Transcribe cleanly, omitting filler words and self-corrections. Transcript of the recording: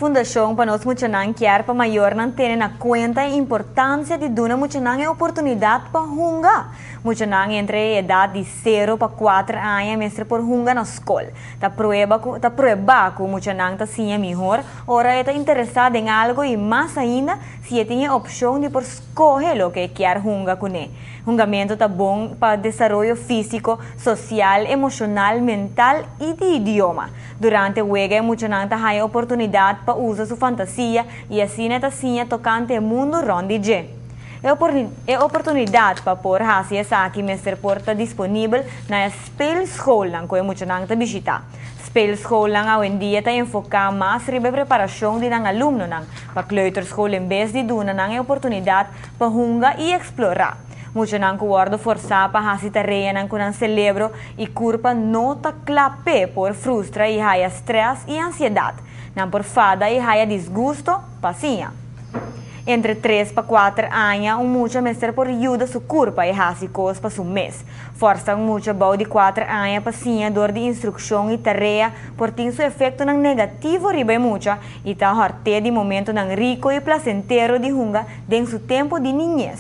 Fundacion Pa Nos Muchanan kier pa mayornan tene na cuenta e importancia di duna muchanan e oportunidad pa hunga. Muchanan entre e edad di 0 pa 4 aña mester por hunga na scol. Ta prueba cu ta prueba cu muchanan ta siña mihor ora e ta interesa den algo y mas ainda si e tin e opcion di por scoge loke e kier hunga cune. Hungamento ta bon pa desaroyo fisico, social, emocional, mental y di idioma. Durante wega e muchanan ta haya oportunidad pa usa su fantasia y asina ta siña tocante e mundo rond di dje. E oportunidad pa por haci esaki mester por ta disponibel na e speelschoolnan cu e muchanan ta bishita. Speelschoolnan awendia ta enfoca mas riba preparacion di nan alumnonan pa kleuterschool en bes di duna nan e oportunidad pa hunga y explora. Muchanan cu wordo forsa pa haci tareanan cu nan celebro y curpa no ta cla p'e por frustra y haya stress y ansiedad. Nan por fada y haya disgusto pa siña. Entre 3 pa 4 aña, un mucha mester por yuda su curpa y haci cos pa su mes. Forsa un mucha bou di 4 aña pa siña door di instruccion y tarea por tin su efectonan negativo riba e mucha y ta hort'e di momentonan rico y placentero di hunga den su tempo di niñez.